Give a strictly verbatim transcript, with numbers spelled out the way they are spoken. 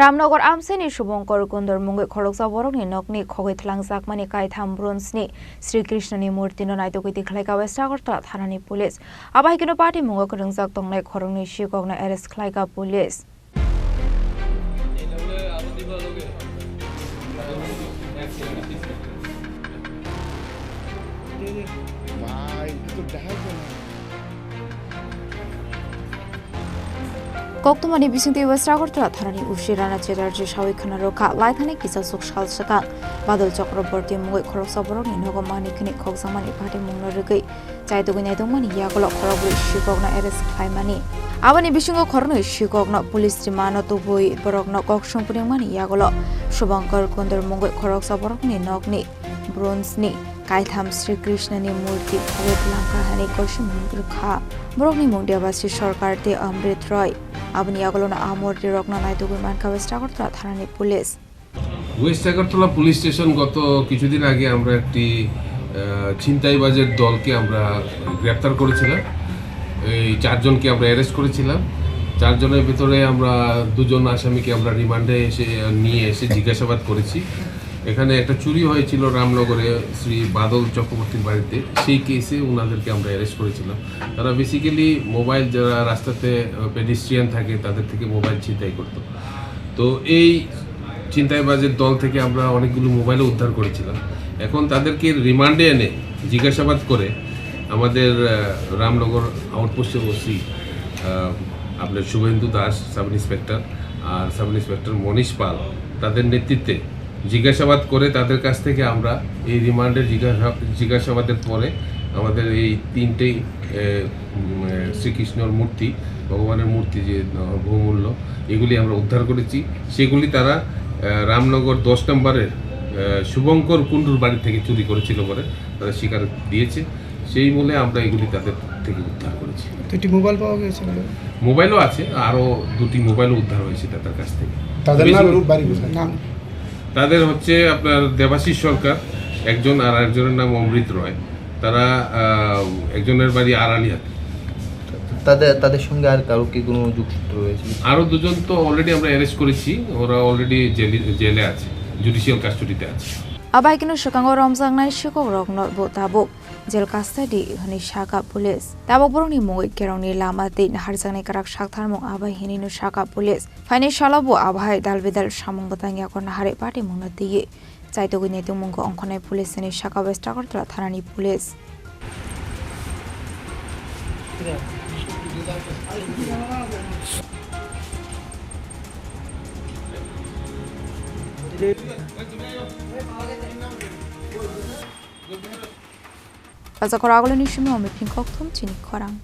Ramnagar amchaini Subhankar Kundar mungwi khoroksa borokni nokni khogwi thlangjakmani kaitham bronzeni Sri Krishnani murtino naitugwi tikhlaikha West Agartala thanani police. Abo hai kheno party mungo kwrwngjak tongnai khoroknwi sikokno arrest khlaikha police. Koktwmani bisingtwi West Agartala thanani O C Rana Chatterjee sawi khna rwkha, laithani kisasuk sal swkang Badal Chakraborty mungwi khoroksa borokni nogo manwi khwnwi khokjakmani patimungno rwgwi chaitugwi naitokmani yagulo khorokbrwi sikokno arrest khlaimani. Aboni bisingo khoroknwi sikokno police rimano tubui borokno kok song phunukmani yagulo Subhankar Kundar mungwi khoroksa borokni nokni bronzeni kaitham Sri Krishnani murti phaiwi twlangkha hwnwi koichimung rwkha. Borokni mung Debasi Sarkar tei Amrit Roy. Aboni yagulono a murtirokno naitugwi mankha West Agartala thanani police. West Agartala police station গত কিছুদিন আগে আমরা একটি, আহ, ছিনতাইবাজের দলকে আমরা গ্রেপ্তার করেছিলাম। এই চারজনকে আমরা অ্যারেস্ট করেছিলাম। চারজনের ভিতরে আমরা দুজন আসামিকে আমরা রিমান্ডে এসে, নিয়ে এসে জিজ্ঞাসাবাদ করেছি। এখানে একটা চুরি হয়েছিল রামনগরে শ্রী বাদল চক্রবর্তীর বাড়িতে, সেই কেসে ওনাদেরকে আমরা অ্যারেস্ট করেছিলাম। তারা বেসিক্যালি মোবাইল, যারা রাস্তাতে, আহ, পেডেস্ট্রিয়ান থাকে, তাদের থেকে মোবাইল ছিনতাই করতো। তো এই ছিনতাইবাজের দল থেকে আমরা অনেকগুলো মোবাইলও উদ্ধার করেছিলাম। এখন তাদেরকে রিমান্ডে এনে জিজ্ঞাসাবাদ করে আমাদের, আহ, রামনগর আউটপোস্টের ওসি, আহ, আপনার শুভেন্দু দাস সাব ইন্সপেক্টর আর সাব ইন্সপেক্টর মনীষ পাল, তাদের নেতৃত্বে জিজ্ঞাসাবাদ করে তাদের কাছ থেকে আমরা এই রিমান্ডে জিজ্ঞাসা-, জিজ্ঞাসাবাদের পরে আমাদের এই তিনটেই, এ, উম, এ, শ্রীকৃষ্ণর মূর্তি, ভগবানের মূর্তি যে, আহ, বহুমূল্য, এগুলি আমরা উদ্ধার করেছি। সেগুলি তারা, আহ, রামনগর দশ নম্বরের, আহ, শুভঙ্কর কুণ্ডুর বাড়ি থেকে চুরি করেছিল বলে তারা স্বীকার দিয়েছে। সেই মূলে আমরা এগুলি তাদের থেকে উদ্ধার করেছি। দুটি মোবাইল পাওয়া গেছে বলে? মোবাইলও আছে, আরও দুটি মোবাইলও উদ্ধার হয়েছে তাদের কাছ থেকে। তাদের নাম? বাড়ি কোথায়? নাম? তাদের হচ্ছে আপনার দেবাশিস সরকার একজন, আর একজনের নাম অমৃত রয়। তারা, আহ, একজনের বাড়ি আড়ালিয়াতে। তাদের, তাদের সঙ্গে আর কারো কি কোনো যোগসূত্র রয়েছে? আরও দুজন তো already আমরা অ্যারেস্ট করেছি, ওরা already জেলে, জেলে আছে, জুডিশিয়াল কাস্টডিতে আছে। Abai keno swkango romjaknai sikokrokno bo tabuk jail custody hwnwi sakha police. Tabuk borokni mungwi kerongni lama tei naharjaknai kwrak saktharmung abai hwnwino sakha police. Phainai salo bo abai dalbidal samung bwtang yago naharwi patimungno twiwi chaitugwi naitongmungo ongkhornai police hwnwi sakha West Agartala thanani police. Pajakora aguloni simi omi phin kokthum chini khorang.